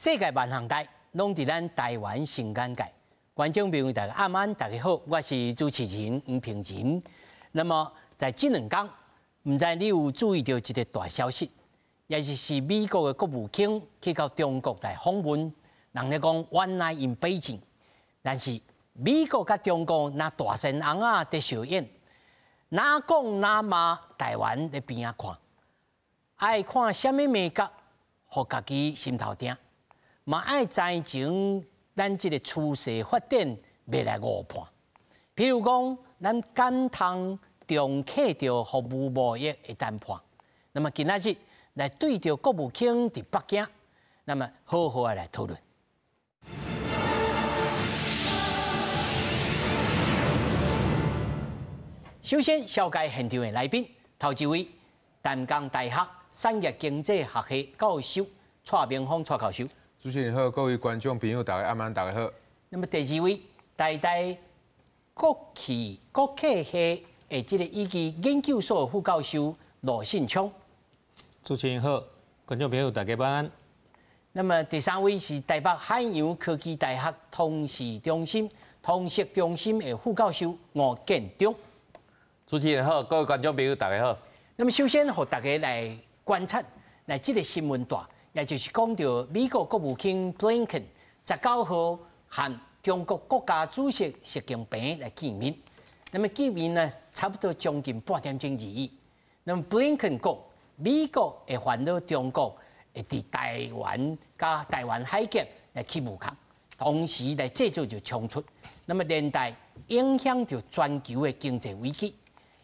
世界萬項代，攏佇咱台灣新眼界。觀眾朋友大家暗安，大家好，我是主持人黃平仁。那麼在這兩天，毋知你有注意到一個大消息，也就是美國的國務卿去到中國來訪問，人咧講 One Night in Beijing，但是美國佮中國若大仙尪仔佇相演，哪講哪罵台灣佇邊仔看，愛看啥物眉角，予家己心頭疼，嘛愛知情咱這個趨勢發展袂來誤判。譬如講，咱敢通重啟著服務貿易的談判，那麼今仔日來對著國務卿佇北京，那麼好好仔來討論。首先，紹介現場的來賓，頭一位，淡江大學產業經濟學系教授蔡明芳蔡教授。主持人好，各位觀眾朋友大家暗安，大家好。那麼第二位，台大國企系的這個以及研究所副教授羅信聰。主持人好，觀眾朋友大家晚安。那麼第三位是台北海洋科技大學通識中心的副教授吳建中。主持人好，各位觀眾朋友大家好。那麼首先，予大家來觀察來這個新聞帶，也就是講著美國國務卿布林肯19號和中國國家主席習近平來見面。那麼見面呢，差不多將近半點鐘而已。那麼布林肯講，美國會煩惱中國會佇台灣佮台灣海峽來起武空，同時來製造著衝突，那麼連帶影響著全球的經濟危機。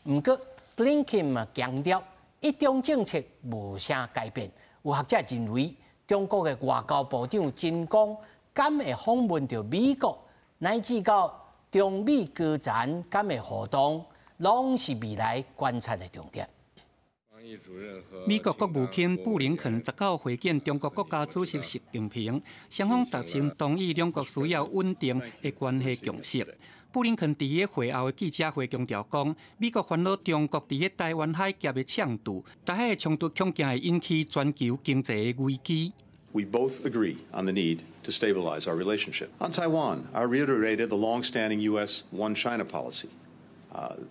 毋過，布林肯嘛強調，一中政策無啥改變。有學者認為，中國的外交部長秦剛敢會訪問著美國，乃至到中美高層敢會互動，攏是未來觀察的重點。美國國務卿布林肯19會見中國國家主席習近平，雙方達成同意兩國需要穩定的關係共識。布林肯佇伊會後的記者會強調講，美國煩惱中國佇咧台灣海峽的搶渡，台海的衝突恐驚會引起全球經濟的危機。 We both agree on the need to stabilize our relationship. On Taiwan, I reiterated the long-standing U.S. One China policy.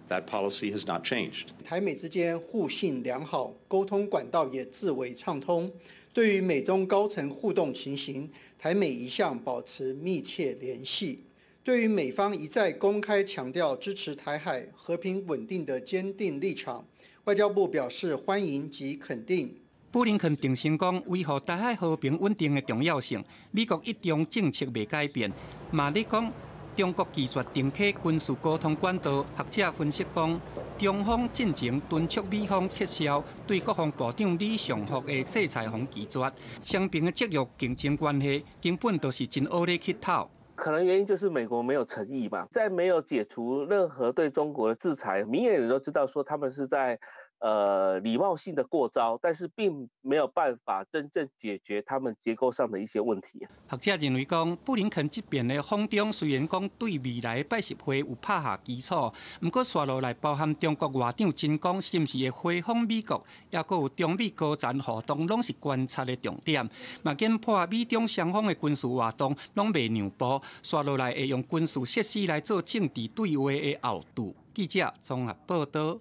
That policy has not changed. 台美之間互信良好，溝通管道也至為暢通。對於美中高層互動情形，台美一向保持密切聯繫。對於美方一再公開強調支持台海和平穩定的堅定立場，外交部表示歡迎及肯定。布林肯重申講，維護台海和平穩定的重要性，美國一中政策袂改變。嘛，咧講中國拒絕重啟軍事溝通管道，學者分析講，中方進前敦促美方撤銷對國防部長李尚福的制裁予拒絕，雙邊的戰略競爭關係根本就是真惡咧去鬥。可能原因就是美國沒有誠意吧，在沒有解除任何對中國的制裁，明眼人都知道說他們是在禮貌性的過招，但是並沒有辦法真正解決他們結構上的一些問題。學者認為講，布林肯這邊的訪中雖然講對未來的拜習會有拍下基礎，毋過紲落來包含中國外長秦剛是毋是會回訪美國，抑閣有中美高層互動，攏是觀察的重點。嘛研判美中雙方的軍事活動攏袂讓步，紲落來會用軍事設施來做政治對話的後盾。記者綜合報道。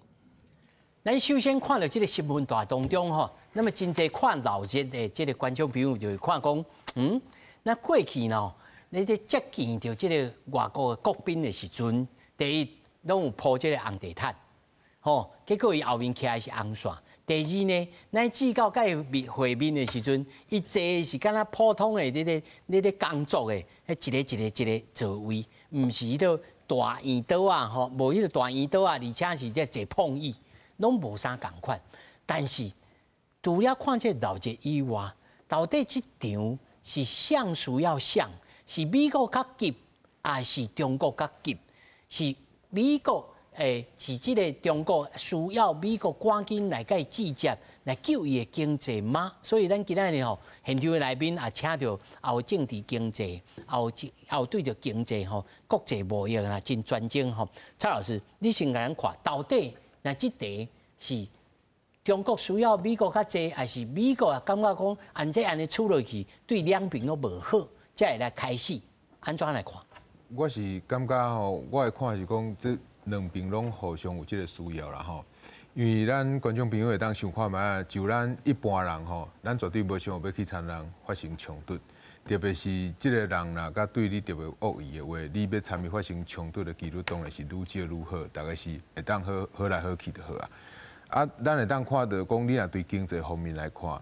咱首先看著這個新聞帶當中吼，那麼真濟看鬧熱的這個觀眾朋友就會看講，那過去呢，你這接見著這個外國的國賓的時陣，第一攏有鋪這個紅地毯，吼，結果伊後面徛的是紅線。第二呢，乃至到佮伊面會面的時陣，伊坐的是敢若普通的咧工作的，彼一個一個一個座位，毋是彼個大圓桌仔吼，無彼個大圓桌仔，而且是這坐碰椅。攏無啥仝款，但是除了看這鬧熱以外，到底這場是誰需要誰？是美國較急，還是中國較急？是美國是這個中國需要美國趕緊來共伊制裁，來救伊的經濟嗎？所以咱今仔日吼，現場的來賓也請著，也有政治經濟，也有對著經濟吼，國際貿易啦，真專精吼。蔡老師，你先共咱看，到底那這題是中國需要美國較濟，還是美國也感覺講按這按呢處落去，對兩邊攏無好，才會來開始按怎來看？我是感覺吼，我的看是講，這兩邊攏互相有這個需要啦吼。因為咱觀眾朋友會當想看覓啊，就咱一般人吼，咱絕對無想欲去參人發生衝突，特別是這個人若佮對你特別惡意的話，你欲參伊發生衝突的幾率當然是愈少愈好，逐家是會當好好來好去就好啊。啊，咱會當看著講，你若對經濟方面來看，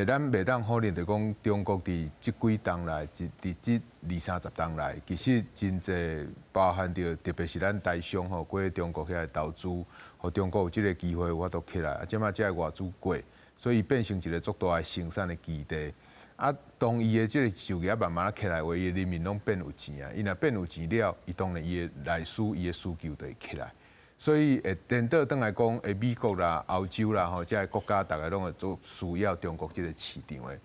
咱袂當否認，就講中國佇這幾冬來，佇這二三十冬來，其實真濟包含著，特別是咱台商吼，過中國遐來投資，予中國有這个機會有法度起來。啊，這擺才會外資過，所以變成一个足大的生產的基地。啊，當伊的這个就業慢慢起來話，伊的人民攏變有錢啊。伊若變有錢了，伊當然伊的內需、伊的需求就會起來。所以會顛倒轉來講，美國啦、歐洲啦吼，這个國家逐家攏會足需要中國這个市場的。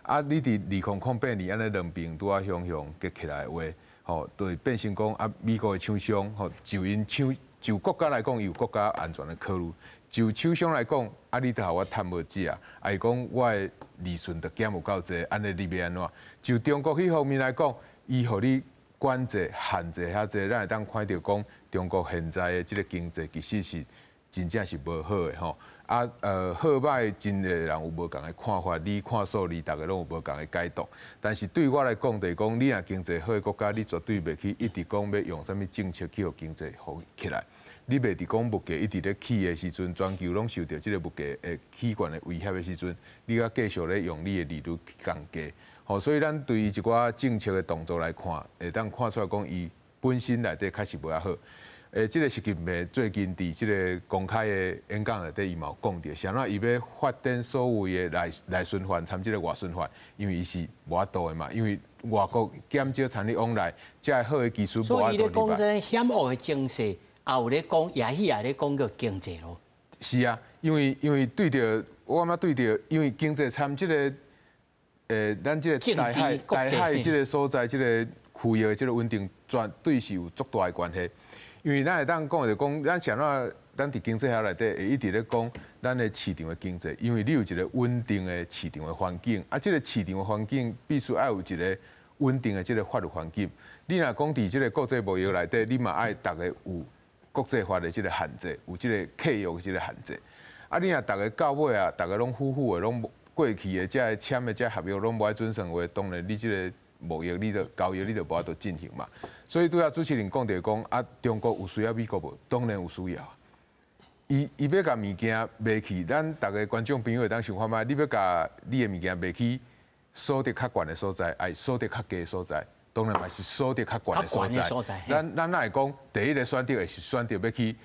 啊，你佇2008年按呢兩邊拄仔雄雄結起來的話，吼，就會變成講啊，美國的廠商吼，就𪜶廠就國家來講，伊有國家安全的考慮；就廠商來講，啊，你著予我趁無食，啊，伊講我的利潤著減有夠濟，按呢你欲按怎？就中國彼方面來講，伊予你管制、限制遐濟，咱會當看著講中國現在的這个經濟其實是真正是無好的吼。啊，好䆀真濟人有無仝的看法，你看數字，逐家攏有無仝的解讀。但是對我來講，就是講你若經濟好的國家，你絕對袂去一直講欲用啥物政策去予經濟好起來。你袂佇講物價一直咧起的時陣，全球攏受著這个物價會起懸的威脅的時陣，你閣繼續咧用你的利率去降低。吼，所以咱對伊一寡政策的動作來看，會當看出來講，伊本身內底確實無遐好。這个習近平最近佇這个公開的演講內底，伊嘛有講著，啥物伊欲發展所謂的內循環，參這个外循環，因為伊是無法度的嘛，因為外國減少參你往來，這好的技術無所以伊咧講這險惡的情勢，也有咧講，也許也咧講著經濟咯。是啊，因為對著，我感覺對著，因為經濟參這个，咱這个台海這个所在，這个區域的這个穩定，絕對是有足大的關係。因為咱會當講就講，咱啥物，咱佇經濟學內底會一直咧講咱的市場的經濟，因為你有一个穩定的市場的環境，啊，這个市場的環境必須愛有一个穩定的這个法律環境。你若講佇這个國際貿易內底，你嘛愛逐家有國際法的這个限制，有這个契約的這个限制。啊，你若逐家到尾啊，逐家攏虎虎的，攏過去的這个簽的這个合約攏無愛遵守話，當然你這个貿易你著交易你著無法度進行嘛。所以拄仔主持人講著講啊，中國有需要美國無？當然有需要。伊欲共物件賣去，咱逐个觀眾朋友會當想看覓，你欲共你的物件賣去所得較懸的所在，抑所得較低的所在，當然嘛是所得較懸的所在。咱哪會講第一个選擇會是選擇欲去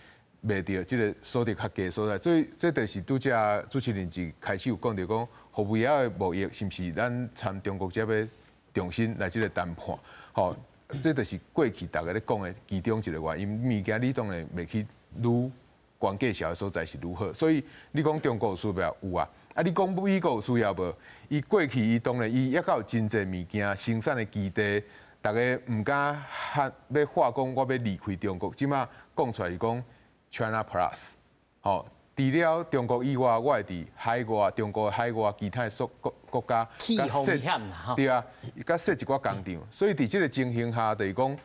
賣著這个所得較低的所在，所以這就是拄才主持人一開始有講著講，互惠仔的貿易是毋是咱參中國這欲重新來這个談判？吼，這就是過去逐家咧講的其中一个原因。物件你當然賣去愈懸價數的所在是愈好，所以你講中國有需要有啊，啊你講美國有需要無？伊過去伊當然伊抑閣有真濟物件生產的基地，逐家毋敢喊欲喊講我欲離開中國，這擺講出來是講 China Plus，吼，除了中國以外，我會佇海外、中國海外其他的國家，去風險啦，吼。對啊，佮設一寡工廠，所以佇這个情形下，就是講，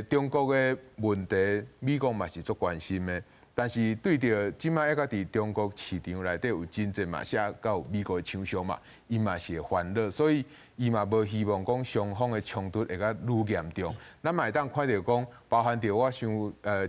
中國的問題，美國嘛是足關心的。但是對著這擺抑閣佇中國市場內底有真濟嘛，是抑閣有美國的廠商嘛，伊嘛是會煩惱，所以伊嘛無希望講雙方的衝突會閣愈嚴重。咱嘛會當看著講，包含著我想，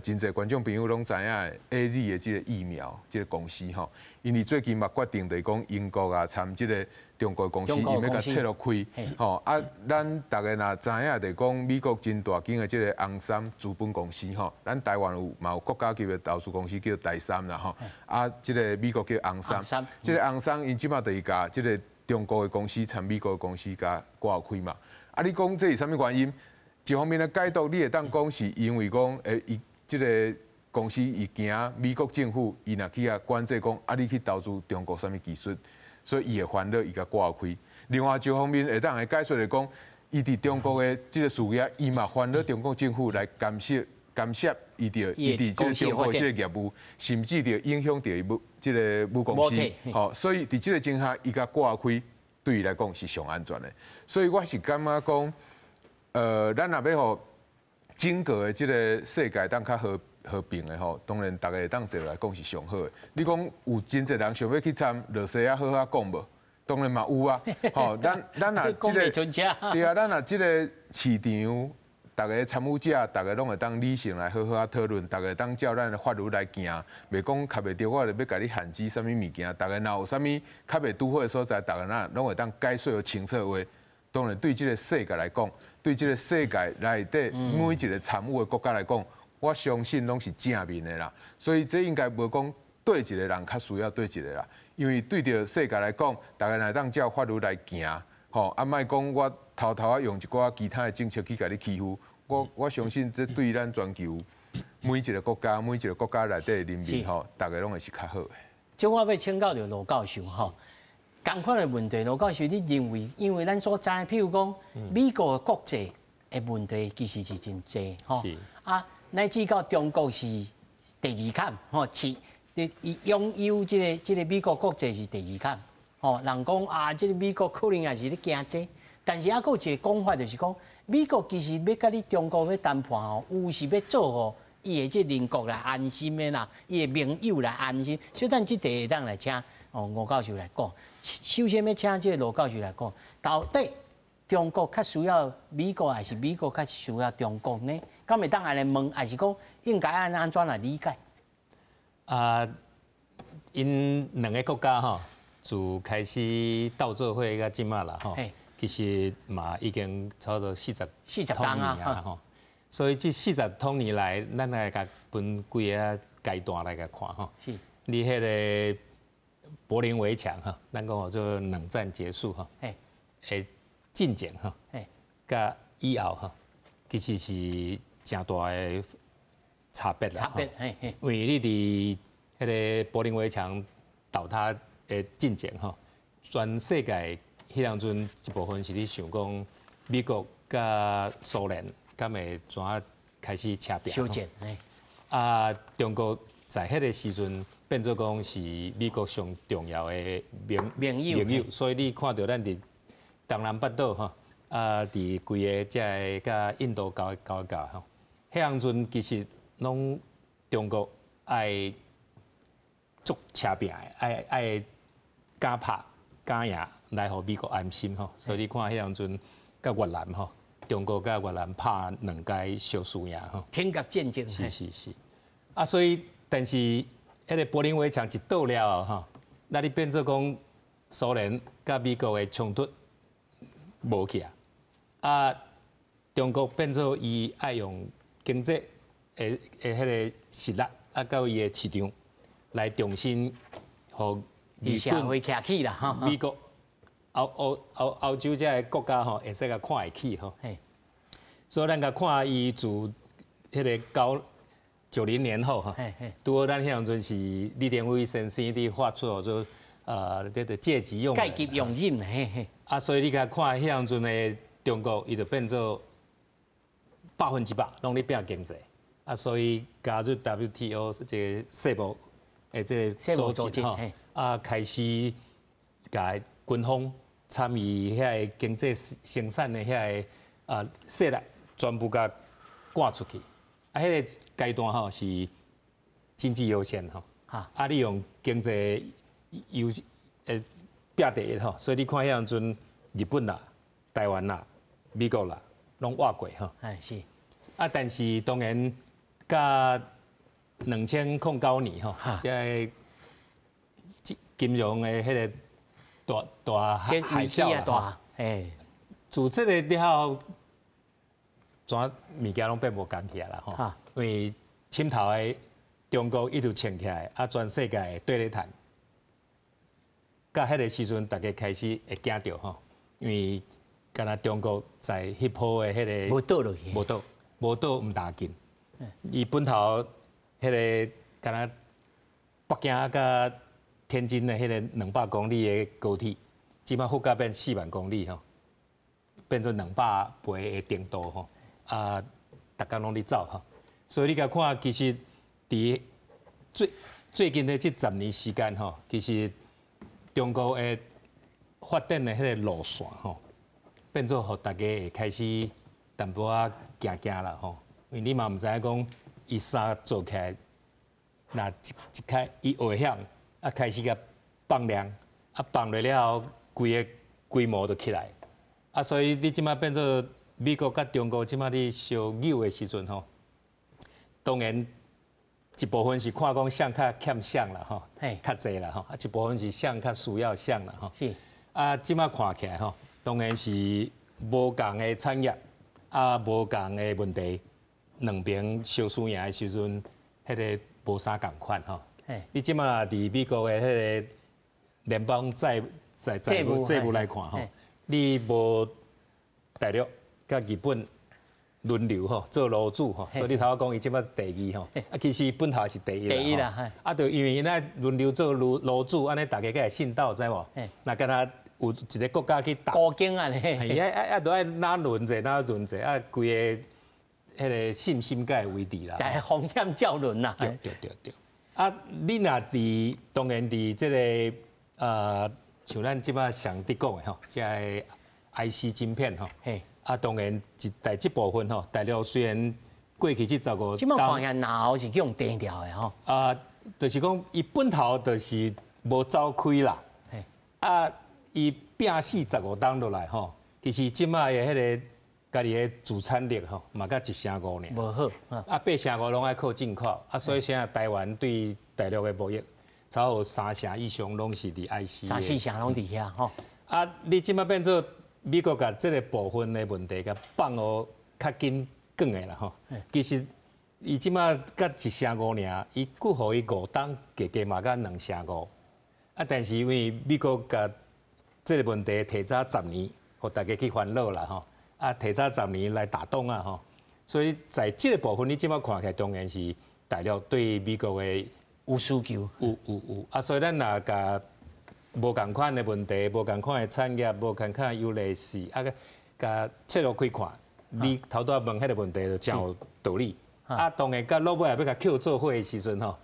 真濟觀眾朋友攏知影的 AZ 的這个疫苗這个公司吼，𪜶最近嘛決定就是講英國啊參這个中國公司，𪜶欲共切落開，吼啊，咱逐家若知影就是講美國真大間的這个紅杉資本公司吼，咱台灣有嘛有國家級的投資公司叫台杉啦吼，啊，這个美國叫紅杉，這个紅杉𪜶這擺就是共這个中國的公司參美國的公司共割開嘛，啊，你講這是啥物原因？一方面的解讀，你會當講是因為講，伊這个公司伊驚美國政府，伊若去遐管制講，啊，你去投資中國啥物技術，所以伊會煩惱，伊共割開。另外一方面會當來解說來講，伊佇中國的這个事業，伊嘛煩惱中國政府來干涉干涉伊著伊佇這个中國這个業務，甚至著影響著伊母這个母公司。吼，所以佇這个情況，伊共割開，對伊來講是上安全的。所以我是感覺講，咱若欲予整個的這个世界當較和平的吼，當然逐家會當坐來講是上好的。你講有真濟人想欲去參羅西亞好好講無？當然嘛有啊。吼，咱若這个對啊，咱若這个市場，逐个參與者，逐家攏會當理性來好好仔討論，逐家當照咱的法律來行，袂講較袂著，我就欲共你限制啥物物件。逐家若有啥物較袂拄好的所在，逐家若攏會當解說清楚話，當然對這个世界來講，對這个世界內底每一个參與的國家來講，我相信攏是正面的啦。所以這應該無講佗一个人較需要佗一个啦，因為對著世界來講，逐家若當照法律來行，吼，啊，莫講我偷偷仔用一寡其他的政策去共你欺負，我相信這對咱全球每一个國家、每一个國家內底的人民吼，逐家攏會是較好的。這我欲請教著羅教授吼，仝款的問題，羅教授，你認為，因為咱所知，譬如講美國的國債的問題其實是真濟吼，啊，乃至到中國是第二坎吼，是伊擁有這个美國國債是第二坎吼，人講啊，這个美國可能也是咧驚這個。但是猶閣有一个講法，就是講美國其實欲佮你中國欲談判吼，有是欲做予伊的這鄰國來安心的啦，伊的盟友來安心。所以咱這題會當來請哦吳教授來講。首先欲請這个羅教授來講，到底中國較需要美國，還是美國較需要中國呢？敢會當按呢問，還是講應該按怎來理解？啊，𪜶兩个國家吼，自開始鬥做伙到這馬啦吼。其實嘛已經差不多四十 40年啊吼，所以這40多年來，咱來共分幾个階段來共看吼。你彼个柏林圍牆吼，咱講做冷戰結束吼，的進前吼，佮以後吼，其實是誠大的差別啦。差別，嘿嘿。因為你佇彼个柏林圍牆倒塌的進前吼，全世界。彼當陣一部分是咧想講美國佮蘇聯敢會怎開始車拚。相戰。啊，中國在彼个時陣變做講是美國上重要的盟盟友，盟友，所以你看著咱佇東南半島吼，啊，佇規个這个佮印度交交界吼，彼當陣其實攏中國愛足車拚的，愛敢拍敢贏。來予美國安心吼，所以你看彼當陣佮越南吼，中國佮越南拍兩屆相輸贏吼。停甲戰爭。是是是。啊，所以但是彼个柏林圍牆一倒了後吼，那你變做講蘇聯佮美國的衝突無去啊，啊，中國變做伊愛用經濟的彼个實力啊，佮伊的市場來重新予社會徛起啦，吼。美國。歐洲這个國家吼，會使共看會起吼。所以咱共看伊自彼个90年後吼，拄好咱彼當陣是李登輝先生佇發出做這個戒急用戒急用忍，嘿嘿。啊，所以你共看彼當陣的中國，伊就變做100%攏咧拚經濟。啊，所以加入 WTO 這个世貿的這个組織吼，啊，開始共軍方參與遐個經濟生產的遐个啊勢力全部共趕出去，啊，彼个階段吼是經濟優先吼，啊，你用經濟優拚第一吼，所以你看彼當陣日本啦、台灣啦、美國啦，攏倚過吼。哎是。啊，但是當然，佮2009年吼，這个金融的彼个大大海嘯啦，哎，自這个了後，怎物件攏變無仝起來啦吼。因為深頭的中國一直衝起來，啊，全世界對咧談。到彼个時陣，大家開始會驚著吼，因為敢若中國在彼波的彼个無倒落去，無倒，無倒毋但緊。伊本頭彼个敢若北京佮天津的彼个200公里的高鐵，這擺復甲變4萬公里吼，變做200倍的程度吼，啊，逐工攏咧走吼，所以你共看，其實佇最最近的這10年時間吼，其實中國的發展的彼个路線吼，變做予大家會開始淡薄仔驚驚啦吼，因為你嘛毋知影講伊啥做起來，若一一開伊會曉啊開始共放量，啊放落了後，規个規模就起來，啊所以你這擺變做美國佮中國這擺咧相扭的時陣吼，當然一部分是看講誰較欠誰啦吼，較濟啦吼，啊一部分是誰較需要誰啦吼。啊，這擺看起來吼，當然是無仝的產業，啊無仝的問題，兩邊相輸贏的時陣，彼个無啥仝款吼。你這擺佇美國的彼个聯邦債債債務債務來看吼，你無大陸佮日本輪流吼做爐主吼，所以你頭先講伊這擺第二吼，啊其實本頭是第一啦。第一啦，啊，就因為𪜶愛輪流做爐爐主，按呢大家才會信鬥，知無？若敢若有一個國家去打，孤軍啊咧，係啊啊啊，都愛哪輪者哪輪者啊，規个彼个信心才會維持啦。就係風險較輪啦。對對對對。啊，你若佇當然佇這个像咱這擺上佇講的吼，這个 IC 晶片吼，啊，當然一在這部分吼，大陸雖然過去這15，這擺看起來腦是用斷掉的吼。啊，就是講伊本頭就是無走開啦。啊，伊拚死15冬落來吼，其實這擺的彼个家己的自產力吼，嘛才1成5爾。無好。啊，8成5攏愛靠進口，啊，所以現在台灣對大陸的貿易，超過3成以上攏是佇 IC。三四成攏佇遐吼。啊，你這擺變做美國共這个部分的問題，共放予較緊捲的啦吼。其實伊這擺才1成5爾，伊閣予伊5冬加加嘛才2成5。啊，但是因為美國共這个問題提早十年，予大家去煩惱啦吼。啊，提早十年來打動啊吼。所以在這个部分，你這擺看起來，當然是大陸對美國的有需求。有有有。啊，所以咱若共無仝款的問題、無仝款的產業、無仝款的優劣勢，啊，共切落開看，你頭拄仔問彼个問題就誠有道理。啊，當然到落尾也欲共抾做伙的時陣吼，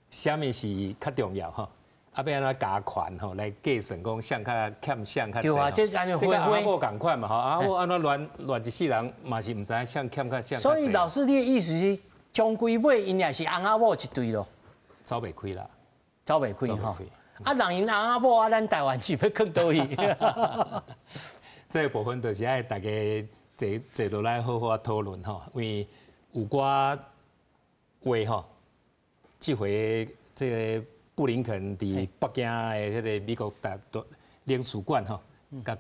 啥物是較重要吼？啊，欲按怎加權吼來計算講誰較欠誰較濟。對啊，這按呢這佮翁仔某仝款嘛吼，翁仔某按怎亂亂一世人嘛是毋知影誰欠較誰較濟。所以老師，你的意思是，終歸尾𪜶也是翁仔某一對咯？走袂開啦，走袂開吼。啊，人𪜶翁仔某啊，咱台灣是欲囥佗位？這个部分就是愛大家坐坐落來好好討論吼，因為有寡話吼，這回這个布林肯佇北京的彼个美國大領事館吼，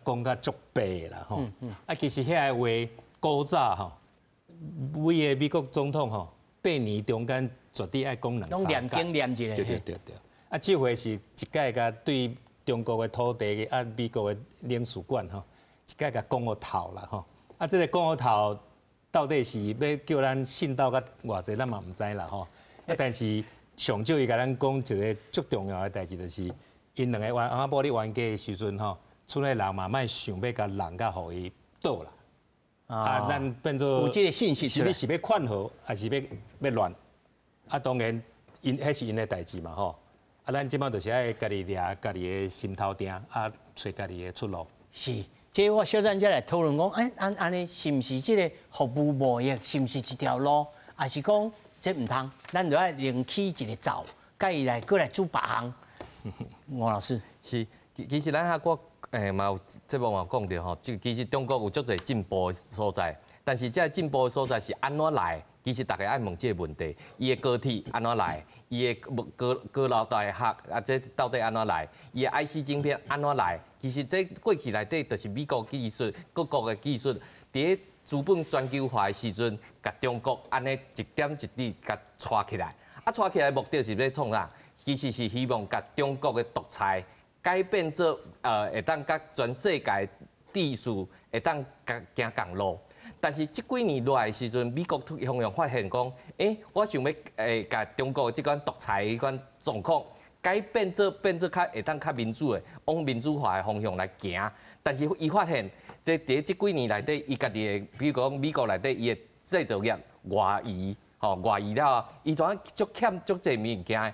共講甲足白啦吼。啊，其實遐个話古早吼，每个美國總統吼，8年中間絕對愛講兩三攏念經念一下。對對對對。啊，這回是一擺共對中國的土地啊，美國的領事館吼，一擺共講予透啦吼。啊，這个講予透，到底是欲叫咱信鬥較偌濟，咱嘛毋知啦吼。啊，但是上少伊共咱講一个足重要的代誌，就是𪜶兩个冤翁仔某咧冤家的時陣吼，厝內人嘛莫想欲共人共予伊倒啦。啊，咱變做有這个信息是你是欲勸和，還是欲欲亂？啊，當然，𪜶彼是𪜶的代誌嘛吼。啊，咱這擺就是愛家己掠家己的心頭定，啊，揣家己的出路。是，這我小等才來討論講，欸，按按呢，是毋是這个服務貿易，是毋是一條路？還是講這毋通？咱就愛另起一个灶，共伊來閣來煮別項。吳老師是，其實咱遐我嘛有節目嘛有講著吼，其實中國有足濟進步的所在，但是這个進步的所在是按怎來？其實大家愛問這个問題，伊的高鐵按怎來？伊的高高樓大學啊，這到底按怎來？伊的 IC 晶片按怎來？其實這過去內底就是美國技術、各國的技術，佇咧資本全球化的時陣，共中國按呢一點一滴共帶起來。啊，帶起來目的是欲創啥？其實是希望共中國的獨裁改變做會當佮全世界秩序會當行仝路。但是這幾年落來的時陣，美國突然發現講，欸，我想欲共中國這款獨裁彼款狀況改變做變做較會當較民主的，往民主化的方向來行。但是伊發現，這佇這幾年內底，伊家己的，比如講美國內底，伊的製造業外移。吼外移了，伊怎足欠足濟物件？啊，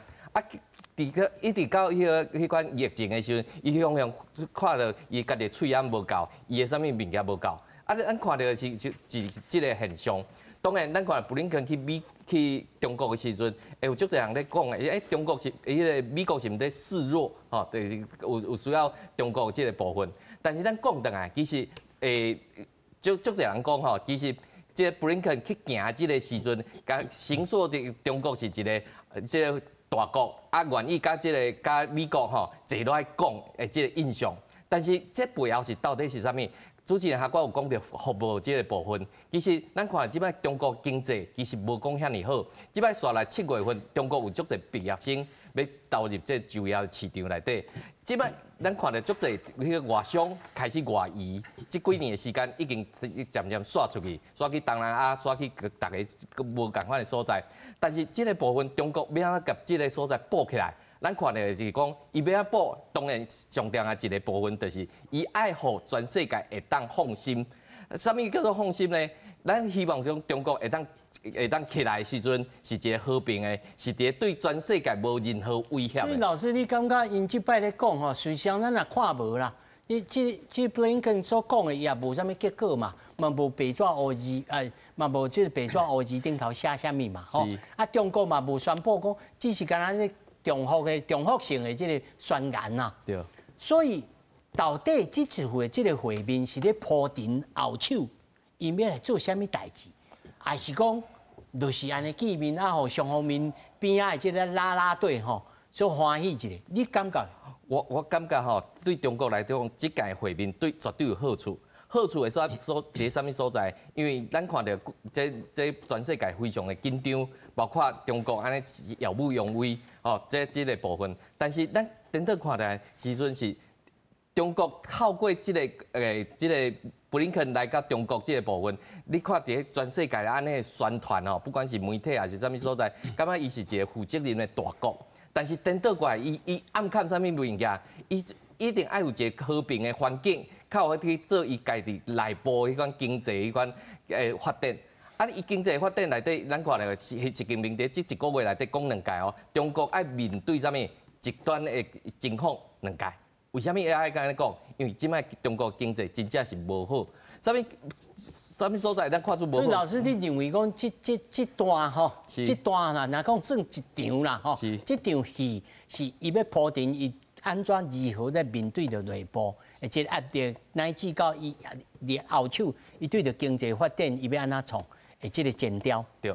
佇個一直到彼個彼款疫情的時陣，伊向向看著伊家己喙罨無夠，伊的啥物物件無夠。啊，咱看著是是是這個現象。當然，咱看布林肯去美去中國的時陣，會有足濟人咧講的，欸，中國是彼個美國是毋咧示弱，吼，就是有需要中國這個部分。但是咱講轉來，其實足足濟人講吼，其實這個布林肯去行這個時陣，共形塑的中國是一個這個大國，啊，願意佮這個佮美國吼坐落來講的這個印象。但是這背後是到底是啥物？主持人哈，我有講著服務這個部分，其實咱看這擺中國經濟其實無講遐爾好。這擺紲來7月份，中國有足濟畢業生欲投入這就業市場內底。這擺咱看著足濟彼個外商開始外移，這幾年的時間已經漸漸徙出去，徙去東南亞，徙去逐个無仝款的所在。但是這個部分，中國欲按怎共這個所在補起來？咱看著是講，伊欲按怎補，當然上重要一個部分就是伊愛予全世界會當放心。啥物叫做放心呢？咱希望講中國會當起來的時陣，是一個和平的，是一個對全世界無任何威脅的。所以老師，你感覺𪜶這擺咧講吼，實際上咱也看無啦。你這這布林肯所講的，伊也無啥物結果嘛，嘛無白紙烏字，哎，嘛無這個白紙烏字頂頭寫啥物嘛，吼。啊，中國嘛無宣布講，只是干焦咧重複的、重複性的這個宣言啦。所以到底這次的這個會面是咧鋪陳後手，𪜶欲來做啥物代誌，還是講就是按呢見面啊？予雙方面邊仔的這個啦啦隊吼，所歡喜一下，你感覺？我感覺吼，對中國來講，這屆會面對絕對有好處。好處的所所佇啥物所在？因為咱看著這這全世界非常的緊張，包括中國按呢耀武揚威，吼，這這個部分。但是咱顛倒看來時陣是中國透過這個這個布林肯來到中國這個部分，你看佇咧全世界按呢宣傳吼，不管是媒體還是啥物所在，感覺伊是一個負責任的大國。但是顛倒過來，伊伊暗崁啥物物件？伊一定愛有一個和平的環境，較有去做伊家己內部彼款經濟彼款發展。啊，伊經濟發展內底，咱看著是習近平佇這一個月內底講兩屆哦，中國愛面對啥物極端的情況兩屆。為啥物會愛按呢講？因為這擺中國經濟真正是無好。啥物啥物所在，咱看出無好。所以老師，你認為講這這這段吼，這段啦，若講算一場啦吼，這場戲是伊欲鋪陳伊按怎如何在面對著內部，而且壓力，乃至到伊佇後手，伊對著經濟發展，伊欲按怎創，會這個前調。對，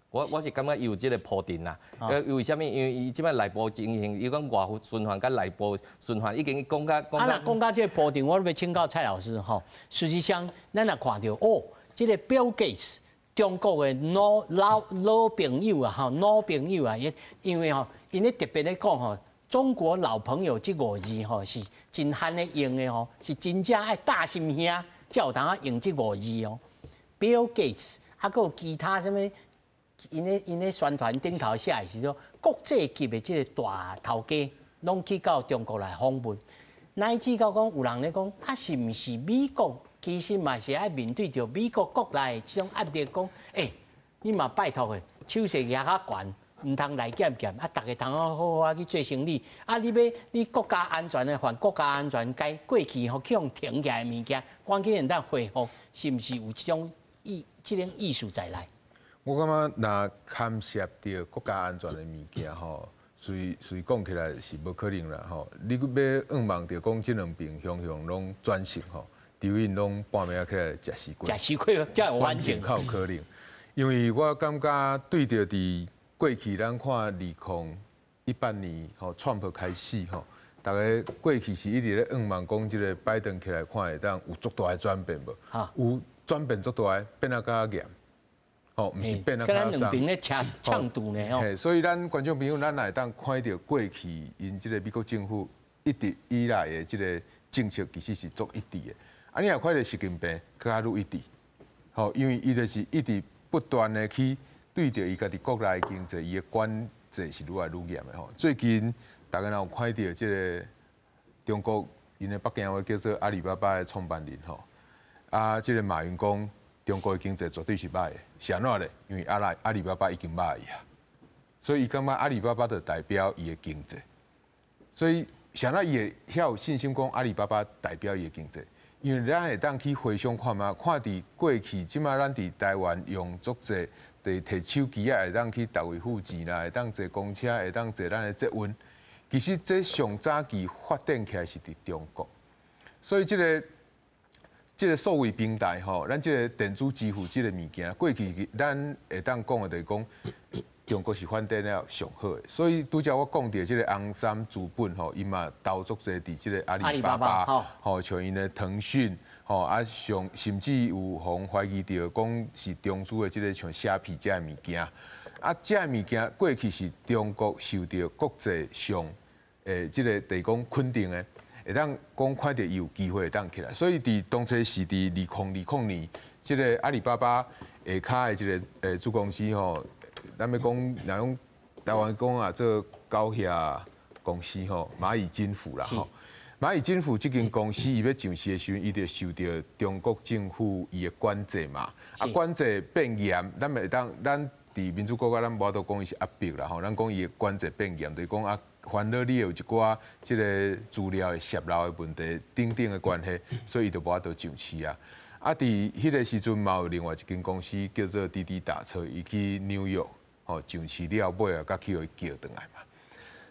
我是感覺伊有這個鋪陳啦。為啥物？因為伊這擺內部情形，伊講外循環佮內部循環已經講甲講。啊，若講到這個鋪陳，我欲請教蔡老師吼。事實上，咱若看著哦，這個 Bill Gates 中國的老老老朋友啊，吼，老朋友啊，因為吼，𪜶咧特別咧講吼，中國老朋友這五字吼是真罕咧用的吼，是真正愛大心兄才有通用這五字哦。Bill Gates 啊，閣有其他啥物？𪜶咧宣傳頂頭寫的是說，國際級的這個大頭家攏去到中國來訪問，乃至到講有人咧講，啊是毋是美國其實嘛是愛面對著美國國內這種壓力，講，欸，你嘛拜託的，手勢舉較懸，毋通來劍劍，啊，逐家通好好啊去做生理，啊，你欲你國家安全的犯國家安全，該過去予去予停起來的物件，趕緊會當恢復，是毋是有這種意這種意思在內？我感覺若牽涉著國家安全的物件吼，隨隨講起來是無可能啦吼。你欲向望著講這兩邊雄雄攏轉性吼，除非𪜶攏半暝仔起來食西瓜，食西瓜才有反應。較有可能，因為我感覺對著佇過去咱看2018年吼，川普開始吼，逐家過去是一直咧向望講這個拜登起來看會當有足大的轉變無？有轉變足大的，變啊較嚴。吼，毋是變啊較鬆。咱兩邊咧搶搶渡呢吼。所以咱觀眾朋友，咱會當看著過去𪜶這個美國政府一直以來的這個政策，其實是足一致的。啊，你若看著習近平閣較愈一致，吼，因為伊就是一直不斷的去對著伊家己國內經濟，伊的管制是愈來愈嚴的吼。最近逐家若有看著這個中國，𪜶的北京話叫做阿里巴巴的創辦人吼，啊，這個馬雲講。中國的經濟絕對是䆀的，是按怎咧？因為阿里巴巴已經䆀去啊，所以伊感覺阿里巴巴就代表伊的經濟，所以是按怎伊會遐有信心講阿里巴巴代表伊的經濟？因為咱會當去回想看覓，看佇過去這馬咱佇台灣用足濟，佇提手機仔會當去逐位付錢啦，會當坐公車，會當坐咱的捷運。其實這上早期發展起來是佇中國，所以這個數位平台吼，咱這個電子支付這個物件，過去咱會當講的就是講，中國是發展了上好的。所以拄才我講著這個紅杉資本吼，伊嘛投足濟佇這個阿里巴巴，吼，像𪜶的騰訊，吼啊，上甚至有予人懷疑著講是中資的這個像蝦皮這个物件，啊，這个物件過去是中國受著國際上的這個就是講肯定的。會當講看著伊有機會會當起來，所以佇當初是佇2020年，這個阿里巴巴下跤的這個子公司吼，咱欲講若講台灣講啊，做狗額公司吼，螞蟻金服啦吼，螞蟻金服這間公司伊欲上市的時陣，伊就受著中國政府伊的管制嘛，啊管制變嚴，咱會當咱佇民主國家，咱無法度講伊是壓迫啦吼，咱講伊的管制變嚴，就是講啊。煩惱你有一寡這個資料的洩露的問題等等的關係，所以伊就無法度上市啊。啊，佇彼個時陣嘛有另外一間公司叫做滴滴打車，伊去紐約吼上市了，尾仔閣去予伊叫轉來嘛。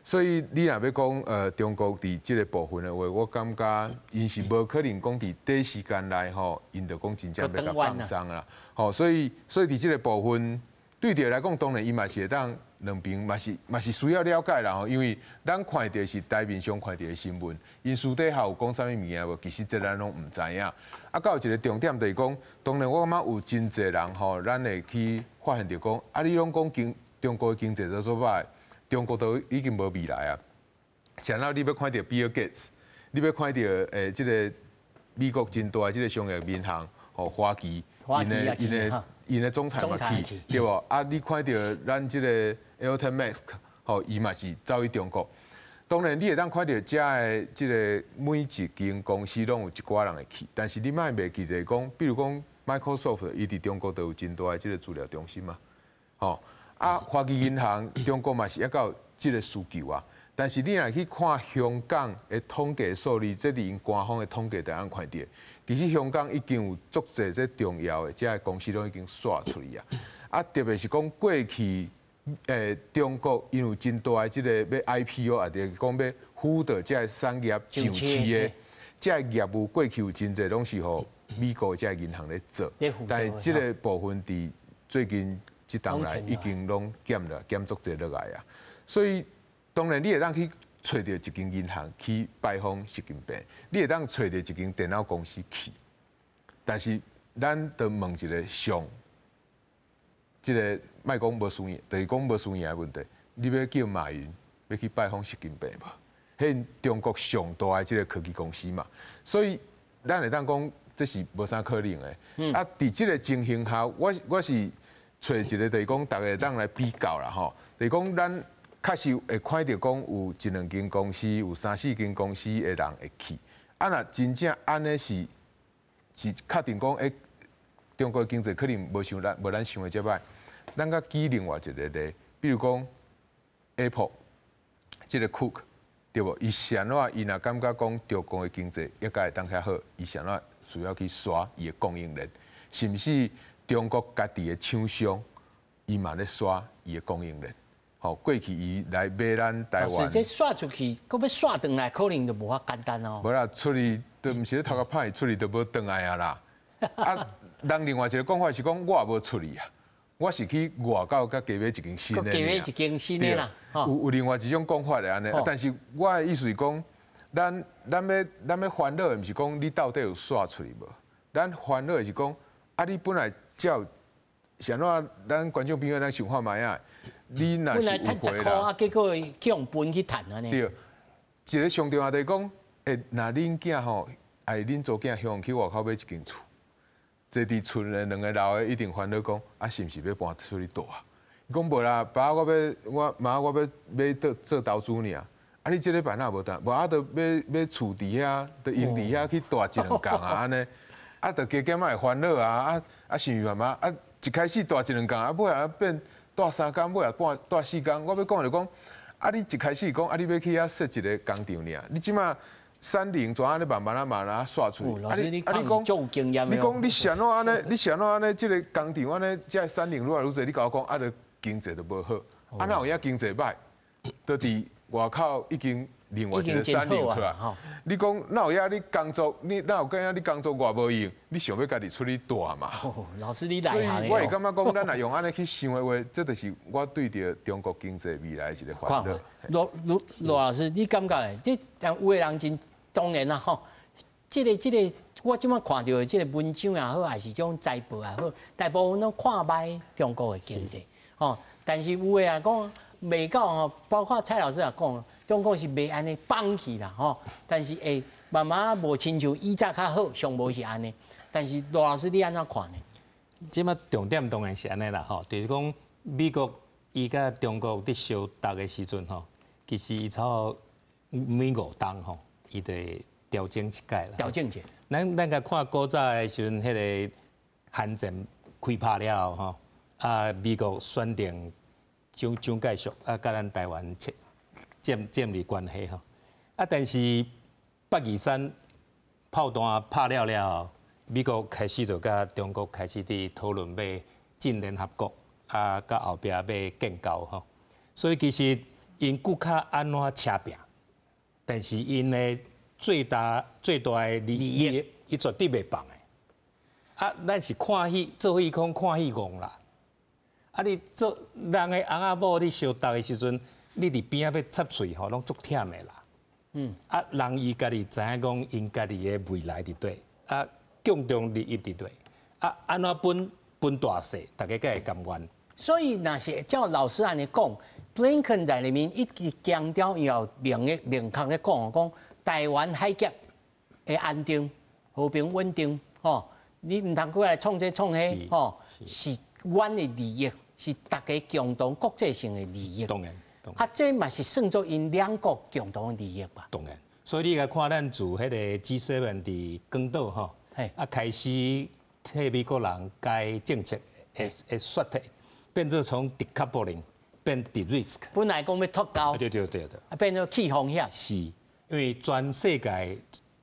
所以你若欲講中國佇這個部分的話，我感覺𪜶是無可能講佇短時間內吼，𪜶就講真正欲共放鬆啦。吼，所以佇這個部分對著來講，當然伊嘛是會當。兩邊嘛是需要了解啦吼，因為咱看著是台面上看著的新聞，𪜶私底下有講啥物物件無？其實這咱攏毋知影。啊，閣有一個重點就是講，當然我感覺有真濟人吼，咱會去發現著講，啊，你攏講經中國的經濟做歹，中國都已經無未來啊。啥人你欲看著比爾蓋茨，你欲看著這個美國真大的這個商業銀行吼花旗，𪜶的總裁嘛去，對無？啊，你看著咱這個 Elon Musk 吼，伊嘛是走去中國。當然，你會當看著遮的這個每一間公司攏有一寡人會去，但是你莫袂記得講，比如講 Microsoft，伊佇中國都有真大的這個資料中心嘛，吼。啊，花旗銀行中國嘛是猶閣有這個需求啊。但是你若去看香港的統計數字，這佇𪜶官方的統計就通看著，其實香港已經有足濟這重要的這个公司攏已經徙出去啊。啊，特別是講過去，中國因有真大的這個欲 IPO 啊，就是講欲輔導這个產業上市的這个業務，過去有真濟攏是予美國這个銀行咧做，但是這個部分佇最近這冬來已經攏減了，減足濟落來啊。所以當然你會當去揣著一間銀行去拜訪習近平，你會當揣著一間電腦公司去，但是咱就問一個上，這個莫講無輸贏，就是講無輸贏的問題。你欲叫馬雲欲去拜訪習近平無？彼中國上大的這個科技公司嘛，所以咱會當講這是無啥可能的。啊，佇這個情形下，我是揣一個就是講，逐家會當來比較啦吼，就是講咱。確實會看著講有一兩間公司，有三四間公司的人會去。啊，若真正按呢是確定講，中國經濟可能無咱想的遮歹。咱閣舉另外一個例，比如講 Apple 這個 Cook 對無？伊是按怎？伊若感覺講中國的經濟猶閣會當較好，伊是按怎需要去徙伊的供應鏈？是毋是中國家己的廠商，伊嘛咧徙伊的供應鏈？吼，過去伊來買咱台灣，是這徙出去，閣欲徙轉來，可能就無遐簡單哦。無啦，出去都毋是咧頭殼歹，出去就無轉來啊啦。啊，人另外一個講法是講，我也無出去啊，我是去外口閣加買一間新的。加買一間新的啦。有另外一種講法的按呢，但是我的意思是講，咱欲煩惱的毋是講你到底有徙出去無，咱煩惱的是講，啊，你本來才有，是按怎？咱觀眾朋友咱想看覓仔？你若是有趁10箍啊，結果去予分去趁按呢。對，一個上重要就是講，若恁囝吼，愛恁查某囝向去外口買一間厝，坐佇厝的兩個老的一定煩惱講，啊，是毋是欲搬出去蹛啊？伊講無啦，爸我欲我媽我欲買做投資爾。啊，你這禮拜哪無當？無啊，就買買厝佇遐，就用佇遐去蹛一兩工啊，按呢。啊，就加减仔会烦恼啊，啊啊想慢慢啊，一开始蹛一两工，啊尾仔变蹛3工，尾仔蹛蹛4工。我欲讲就讲，啊你一开始讲啊你欲去遐设一个工厂尔，你这马产能怎按呢慢慢仔慢慢仔煞出去？老师，你啊你讲足经验。你讲你是按怎按呢？你是按怎按呢？这个工厂按呢，这个产能愈来愈济，你共我讲啊，就经济就无好。啊，哪有影经济䆀？就伫外口已经另外一个产能出来。你讲哪有影你工作？你哪有影你工作偌无用？你想欲家己出去蹛嘛？老师，你来。所以我会感觉讲，咱若用按呢去想的话，这就是我对著中国经济未来一个烦恼。罗罗罗老师，你感觉咧？这但有的人真当然啦吼，这个，我这马看著的这个文章也好，还是这种财报也好，大部分拢看䆀中国的经济，吼。但是有的啊讲袂到吼，包括蔡老师也讲，中国是袂按呢放去啦吼。但是会慢慢无亲像以前较好，上无是按呢。但是罗老师你按怎看呢？这马重点当然是按呢啦吼，就是讲美国伊佮中国伫相斗的时阵吼，其实伊差每5冬吼，伊就会调整一摆啦。调整者。咱共看古早的时阵，彼个韩战开拍了后吼，啊，美国选定蒋介石啊，佮咱台湾建建立关系吼。啊，但是八二三炮弹拍了了后，美国开始就佮中国开始伫讨论欲进联合国，啊，佮后壁欲建交吼。所以其实𪜶阁较按怎车拚，但是𪜶的最大最大的利益，伊绝对袂放的。啊，咱是看戏做戏讲看戏戆啦。啊，你做人的翁仔某，你相斗的时阵，你伫边仔欲插喙吼，拢足忝的啦。啊，人伊家己知影讲，𪜶家己的未来伫佗，啊，共同利益伫佗，啊，按怎分分大细，大家才会甘愿。所以，若是照老师按呢讲，布林肯在里面一直强调，要明的明确咧讲，讲台湾海峡的安定、和平、稳定，吼，你毋通过来创这创彼，吼，是阮的利益，是大家共同国际性的利益。当然，啊，这嘛是算做𪜶两国共同的利益吧。当然，所以你来看咱自彼个 G7 伫广岛吼，啊开始替美国人改政策的说体，变做从 decoupling 变 de-risk。本来讲欲脱钩，对对对对，啊变做去风险。是，因为全世界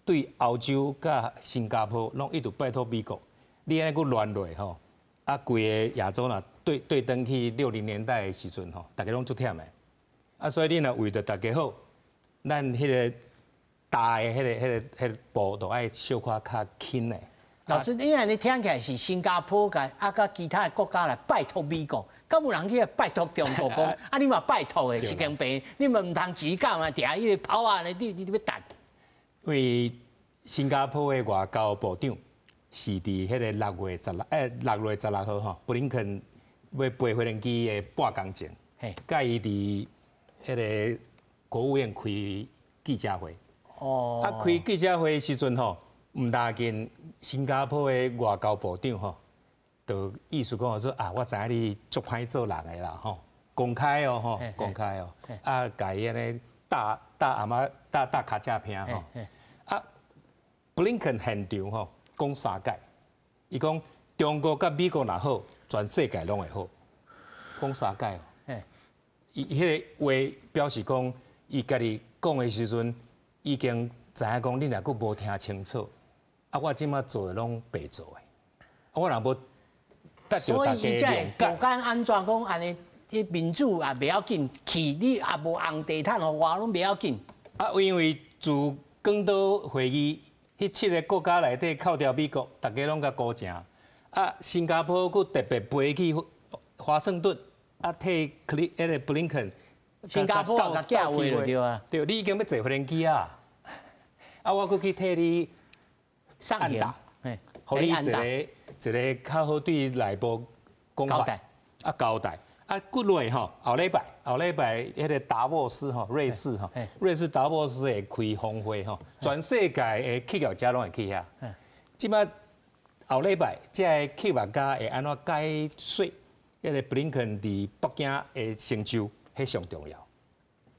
对欧洲佮新加坡拢一直拜托美国，你按呢阁乱落吼，啊规个亚洲若对对转去60年代的时阵吼，大家拢足忝的。啊，所以你若为著大家好，咱彼个大的彼个步都爱小可较轻的。老师，你按呢听起来是新加坡共啊，佮其他的国家来拜托美国，敢有人去拜托中国讲啊？你嘛拜托的，习近平，你嘛毋通自讲啊，定彼个跑啊，你欲等。因为新加坡的外交部长是伫彼个6月16，6月16号吼，布林肯欲飞飞行机的半工前，佮伊伫彼个国务院开记者会。啊，开记者会的时阵吼，毋但紧新加坡的外交部长吼，就意思讲说啊，我知影你足歹做人的啦吼，公开哦吼，公开哦，啊，共伊按呢大大阿妈大大尻脊骿吼，啊，布林肯现场吼讲三摆，伊讲中国佮美国若好，全世界拢会好，讲三摆哦。伊彼个话表示讲，伊家己讲的时阵，已经知影讲，你若阁无听清楚，啊，我这马做的拢白做的，啊，我若无得著大家谅解。无管按怎讲，按呢，这民主也袂要紧，去你也无红地毯，予我拢袂要紧。啊，因为自广岛会议，彼七个国家内底扣掉美国，大家拢共孤成。啊，新加坡阁特别飞去华盛顿，啊，替克里彼个布林肯。新加坡共寄话就对啊。对，你已经欲坐飞机啊，啊，我阁去替你按打，予你一个一个较好对内部讲法，啊交代，啊，过落吼，后礼拜后礼拜彼个达沃斯吼，瑞士吼，瑞士达沃斯会开峰会吼，全世界的企业家拢会去遐。这马后礼拜，这个企业家会按怎解说？彼个布林肯伫北京的成就，彼上重要。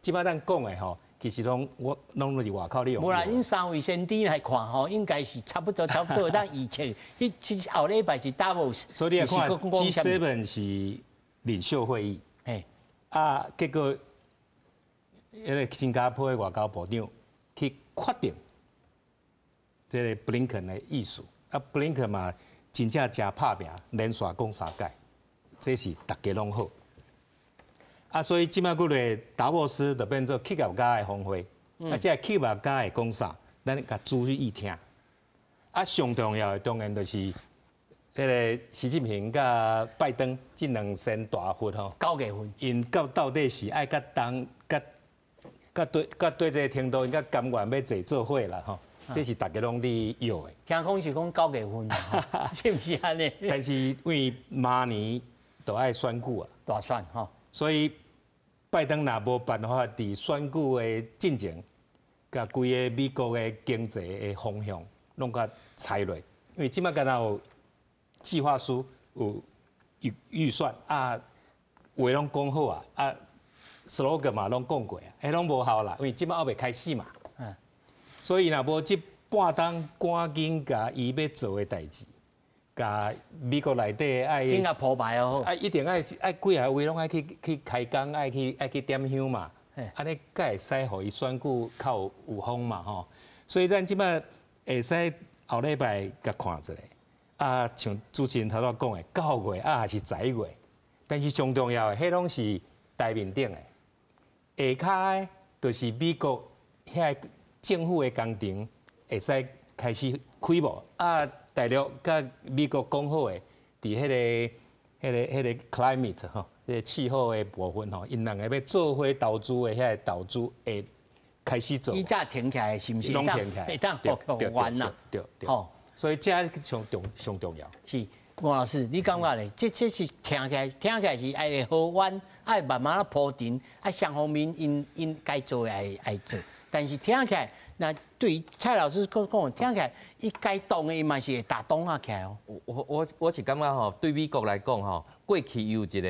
这马咱讲的吼，其實攏我攏佇外口咧用。無啦，𪜶三位先知來看吼，應該是差不多差不多，當預測。彼後禮拜是達沃斯。所以你來看 G7 是領袖會議，啊，結果彼个新加坡的外交部長去決定這个布林肯的意思，啊，布林肯嘛真正誠拍拚，連續講三擺，這是大家攏好。啊，所以這擺幾个達沃斯就變做企業家的峰會，啊，這个企業家會講啥，咱共注意聽。啊，上重要的當然就是彼个習近平佮拜登這兩仙大佛吼， 9月份，𪜶到底是愛佮當佮佮對佮對這个程度，𪜶佮甘願欲坐做伙啦吼，這是大家攏咧約的。聽講是講九月份，是毋是按呢？但是因為明年就愛選舉啊，大選吼，所以拜登若無辦法佇選舉的進程，共規个美國的經濟的方向攏共裁落，因為這擺敢若有計劃書，有預算啊，話攏講好啊，啊，slogan 嘛攏講過啊，彼攏無效啦，因為這擺猶未開始嘛。所以若無這半冬趕緊共伊欲做的代誌，共美國內底愛緊共鋪排好。啊，一定愛愛幾个位攏愛去開工，愛去點香嘛，按呢才會使予伊選舉較有風嘛吼。所以咱這擺會使後禮拜共看一下，啊，像主持人頭拄講的，9月啊，還是11月，但是上重要的，彼攏是台面頂的，下跤的，就是美國遐政府的工程會使開始開無啊？大陸佮美國講好的，佇彼個 climate 吼，彼個氣候的部分吼，𪜶兩个欲做伙投資的遐个投資會開始做。伊才停起來，是毋是？攏停起來，會當復原啦。對對。吼，所以這上重上重要。是，吳老師，你感覺咧？這是聽起來是愛和緩，愛慢慢仔鋪陳，愛雙方面𪜶𪜶該做的愛做。但是聽起來，那對於蔡老師講講，聽起來伊該動的伊嘛是會打動啊起來哦。我是感覺吼，對美國來講吼，過去有一个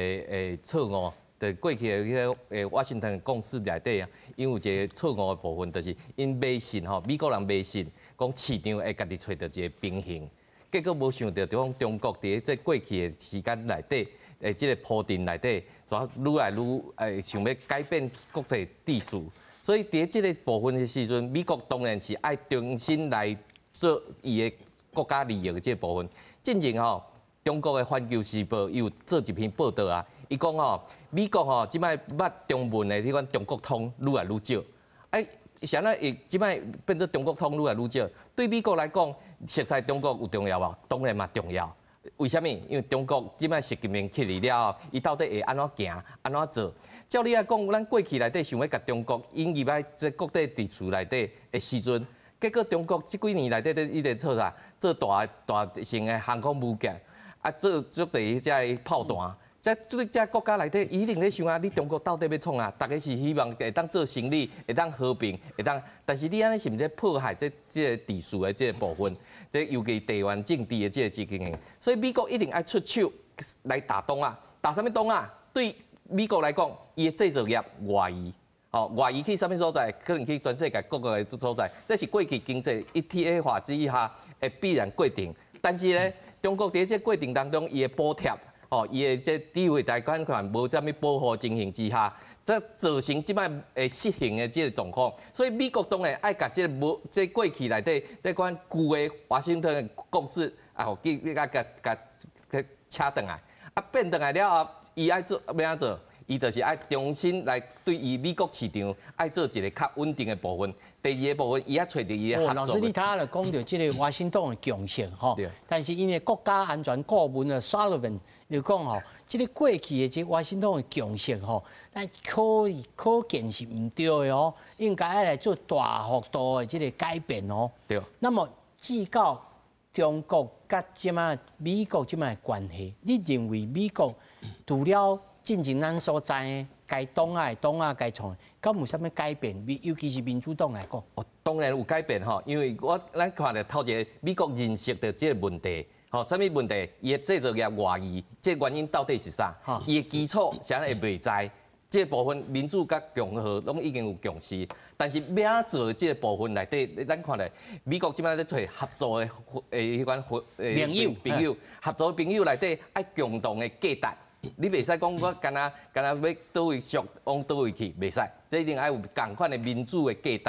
錯誤，就過去的彼个華盛頓共識內底啊，𪜶有一个錯誤的部分，就是𪜶迷信吼，美國人迷信講市場會家己揣著一个平衡，結果無想著就講中國佇這過去的時間內底，這个鋪陳內底，煞愈來愈想欲改變國際秩序。所以佇這个部分的時陣，美國當然是愛重新來做伊的國家利益的這个部分。進前吼，中國的《環球時報》伊有做一篇報道啊，伊講吼，美國吼這擺捌中文的彼款中國通愈來愈少。哎，是按怎會這擺變做中國通愈來愈少？對美國來講，熟似中國有重要無？當然嘛重要。為啥物？因為中國這擺習近平起來了後，伊到底會按怎行、按怎做？照理來講，咱過去內底想欲共中國引入來這國際秩序內底的時陣，結果中國這幾年內底咧一直做啥？做大大型的航空母艦，啊，做足濟這個炮彈。這這國家內底一定咧想啊，你中國到底欲創啥？大家是希望會當做生意，會當和平，會當，但是你按呢是毋是破壞這個秩序的這個部分？這尤其地緣政治的這個情形，所以美國一定愛出手來打動啊，打啥物動啊？對美國來講，伊的製造業外移，吼外移去啥物所在？可能去全世界各個的所在。這是過去經濟一體化之下的必然過程。但是呢，中國佇這個過程當中，伊的補貼，吼，伊的這智慧財產權無啥物保護情形之下，這造成這擺會失衡的這個狀況。所以美國當然愛共這個無這過去內底這款舊的華盛頓的共識啊，予去共共共扯轉來，啊變轉來了後，伊愛做欲按怎做？伊就是愛重新來對伊美國市場愛做一个較穩定的部分。第二个部分，伊愛揣著伊的合作。老師，你頭仔就講著這个華盛頓的共識吼，但是因為國家安全顧問的 Sullivan 就講吼，這个過去的這華盛頓的共識吼，咱可以可見是毋對的哦，應該愛來做大幅度的這个改變哦。那麼，至到中國佮這擺美國這擺的關係，你認為美國除了進前咱所知的，該擋啊會擋啊，該創，敢有啥物改變？尤其是民主黨來講。哦，當然有改變吼，因為我咱看著頭一个美國認識著這個問題，吼，啥物問題？伊的製造業外移，這個原因到底是啥？伊的基礎啥會袂知？這個部分民主佮共和攏已經有共識，但是欲做這個部分內底，咱看咧，美國這擺咧揣合作的彼款朋友朋友，合作的朋友內底愛共同的價值。你袂使講我敢若敢若欲佗位俗往佗位去，袂使，這一定愛有仝款的民主的價值。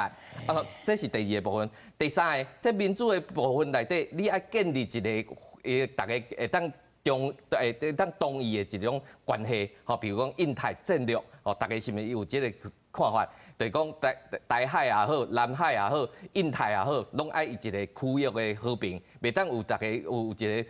啊，這是第二個部分。第三個，這民主的部分內底，你愛建立一個逐家會當中會當同意的一種關係，吼，比如講印太戰略，吼，逐家是毋是有這個看法？就是講台海也好，南海也好，印太也好，攏愛一個區域的和平，袂當有逐家有一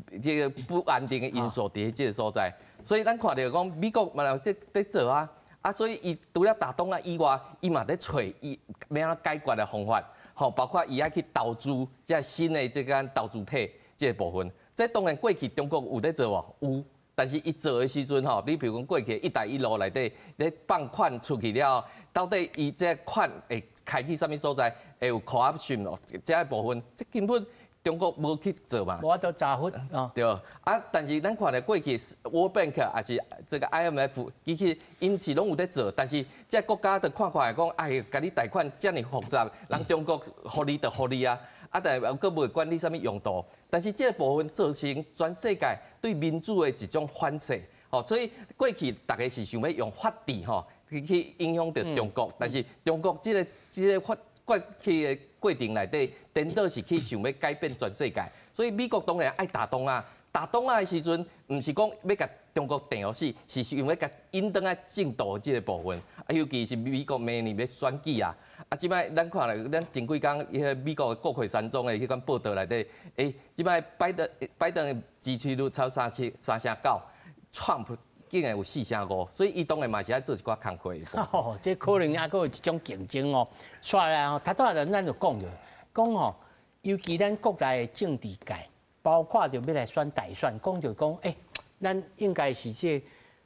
個這個不安定的因素佇這個所在。所以咱看著講美國嘛佇佇做啊，啊，所以伊除了打黨仔以外，伊嘛佇揣伊欲按怎解決的方法，吼，包括伊愛去投資這新的這間投資體這個部分。這當然過去中國有咧做無？有，但是伊做的時陣吼，你比如講過去一帶一路內底咧放款出去了後，到底伊這款會開去啥物所在，會有 corruption 哦，這個部分，這根本中國無去做嘛。無法度查核啊。對，啊，但是咱看咧過去 World Bank 抑是這個 IMF，其實𪜶是攏有咧做，但是這國家就看看來講，哎，共你貸款遮爾複雜，人中國予你就予你啊。啊，但是閣袂管你啥物用途，但是這個部分造成全世界對民主的一種反制，吼，所以過去逐家是想欲用法治吼去影響著中國，但是中國這個這個發過去的過程內底，顛倒是去想欲改變全世界，所以美國當然愛打黨仔，打黨仔的時陣，毋是講欲共中國定予死，是想欲共引轉來正途這個部分，啊，尤其是美國明年欲選舉啊。啊，這擺咱看咧，咱前幾工彼個美國的國會山莊的彼款報道內底，欸，這擺拜登的支持率超3.9，川普竟然有4.5，所以伊當然嘛是愛做一寡工課。哦，這可能猶閣有一種競爭哦。煞來吼，頭拄仔咱就講著，講吼，尤其咱國內的政治界，包括著欲來選大選，講著講，欸，咱應該是這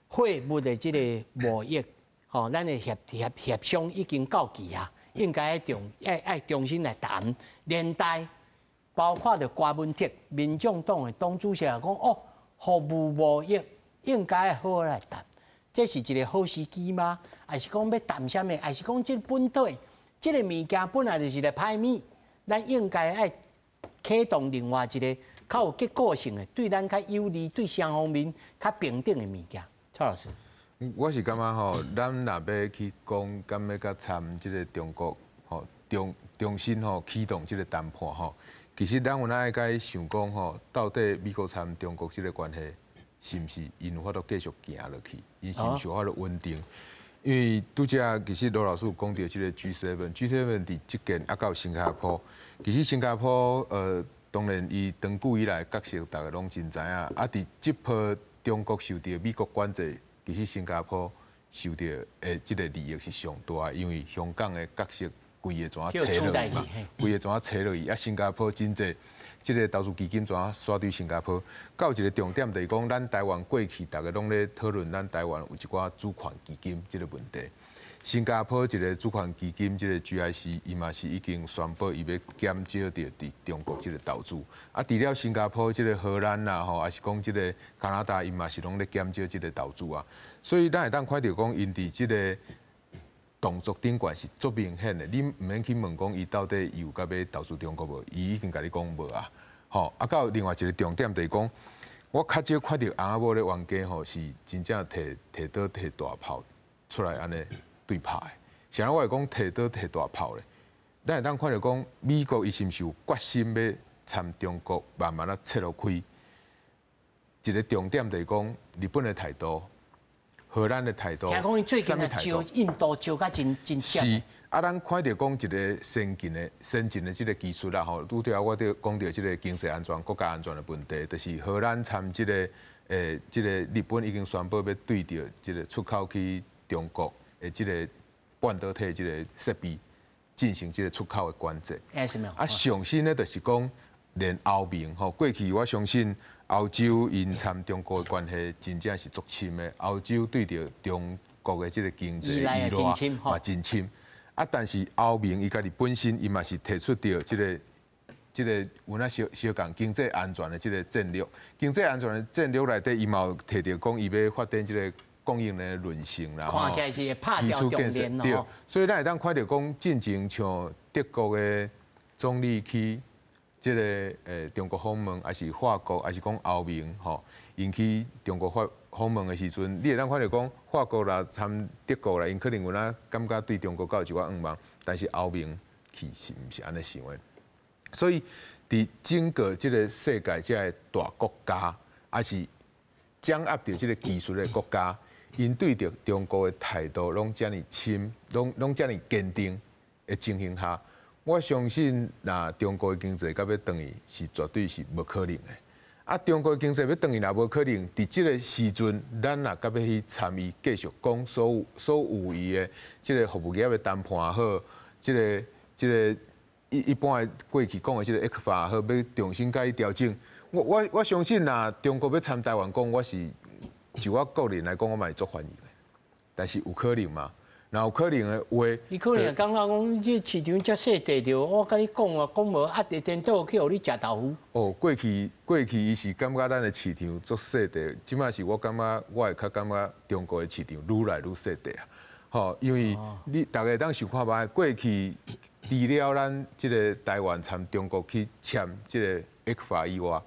個貨物的這個貿易，吼，咱的協商已經到期啊。應該愛重愛愛重新來談，連帶包括著柯文哲，民眾黨的黨主席也講哦，服務貿易應該好好來談，這是一個好時機嗎？還是講欲談啥物？還是講這本土這個物件本來就是來歹物，咱應該愛啟動另外一個較有結構性的，對咱較有利、對雙方面較平等的物件。蔡老師。我是感覺吼，咱若欲去講，敢欲共參這個中國吼，重新吼啟動這個談判吼，其實咱有哪愛該想講吼，到底美國參中國這個關係是毋是𪜶有法度繼續行落去？𪜶是毋是有法度穩定？因為拄才其實羅老師有講著這個 G7，G7 佇這間啊，到新加坡，其實新加坡當然伊長久以來角色，逐家攏真知影。啊，佇這波中國受著美國管制。其實新加坡受著的這個利益是上大，因為香港的角色規個怎啊切落去嘛，規個怎啊切落去，啊新加坡真濟這個投資基金怎啊徙對新加坡。閣有一個重點就是講，咱台灣過去逐家攏咧討論，咱台灣有一寡主權基金這個問題。新加坡一個主權基金，這個 GIC，伊嘛是已經宣布伊欲減少著佇中國這個投資。啊，除了新加坡這個荷蘭啦吼，抑是講這個加拿大，伊嘛是攏咧減少這個投資啊。所以咱會當看著講，𪜶佇這個動作頂懸是足明顯的。你毋免去問講伊到底有佮欲投資中國無，伊已經共你講無啊。吼，啊，閣有另外一個重點就是講，我較少看著翁仔某咧冤家吼，是真正提提刀提大炮出來按呢。對拍的，啥人我會講提刀提大炮咧？咱會當看著講，美國伊是毋是有決心欲參中國慢慢仔切落開？一個重點就是講，日本的態度、荷蘭的態度，聽講伊最近啊招印度招甲真真是啊，咱看著講一個先進的這個技術啦吼，拄著我佇講著這個經濟安全、國家安全的問題，就是荷蘭參這個這個日本已經宣布欲對著這個出口去中國的這個半導體這個設備進行這個出口的管制。啊，上新的就是講，連歐盟吼，過去我相信歐洲𪜶參中國的關係真正是足深的，歐洲對著中國的這個經濟依賴嘛真深。啊，但是歐盟伊家己本身伊嘛是提出著這個有影小小講經濟安全的這個戰略，經濟安全的戰略內底，伊嘛有提著講伊欲發展這個。供應鏈韌性啦，看起來是會拍掉重練。對，所以咱會當看著講，進前像德國的總理去這個中國訪問，抑是法國，抑是講歐盟吼，𪜶去中國訪問的時陣，你會當看著講法國啦參德國啦，𪜶可能有哪感覺對中國較有一寡向望，但是歐盟去是毋是按呢想的？所以佇整個這個世界這个大國家，抑是掌握著這個技術的國家，𪜶對著中國的態度攏遮爾深，攏遮爾堅定的情形下，我相信，若中國的經濟閣欲轉去，是絕對是無可能的。啊，中國經濟欲轉去若無可能，佇這個時陣，咱若閣欲去參與繼續講所有伊的這個服務業的談判也好，這個一般的過去講的這個 ECFA 也好，欲重新共伊調整。我相信，若中國欲參台灣講，我是就我個人來講，我嘛會足歡迎的。但是有可能嗎？若有可能的話，伊可能感覺講，這市場遮細塊著，我共你講啊，講無啊，佇顛倒去予你食豆腐。哦，過去伊是感覺咱的市場足細塊，這擺是我感覺我會較感覺中國的市場愈來愈細塊啊。吼，因為你逐家會當想看覓，過去除了咱這個台灣參中國去簽這個 ECFA 以外，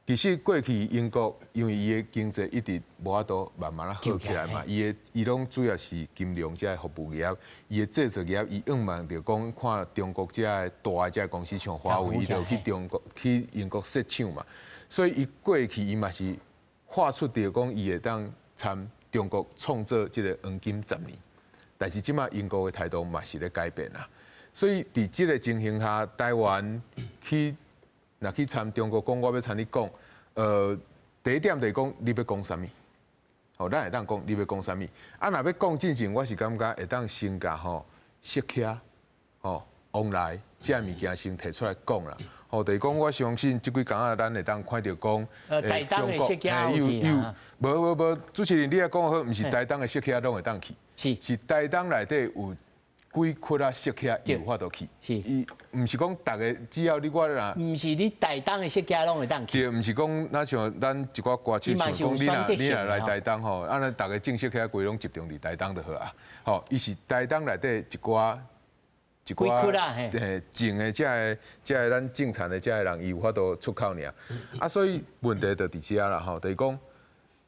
其實過去英國因為伊的經濟一直無法度慢慢仔好起來嘛，伊攏主要是金融這个服務業，伊的製造業，伊向望著講看中國這个大的這个公司像華為，伊就去中國去英國設廠嘛，所以伊過去伊嘛是畫出著講伊會當參中國創造這個黃金十年，但是這擺英國的態度嘛是咧改變啦，所以佇這個情形下，台灣去若去參中國講，我欲參你講，第一點就是講你欲講啥物，吼，咱會當講你欲講啥物。啊，若欲講進前，我是感覺會當先共吼穑車，吼往來這物件先提出來講啦。吼，就是講我相信這幾工仔咱會當看著講，台東的穑車有去啊？無無無，主持人你也講好，毋是台東的穑車攏會當去，是台東內底有幾窟仔穑車有法度去，伊毋是講逐个只要你我若，毋是你台東的穑車攏會當去。對，毋是講若像咱一寡歌手想講你若來台東吼，按呢逐个種穑車規攏集中佇台東就好啊。吼，伊是台東內底一寡種的這个咱種田的這个人，伊有法度出口爾。啊，所以問題就佇遮啦吼，就是講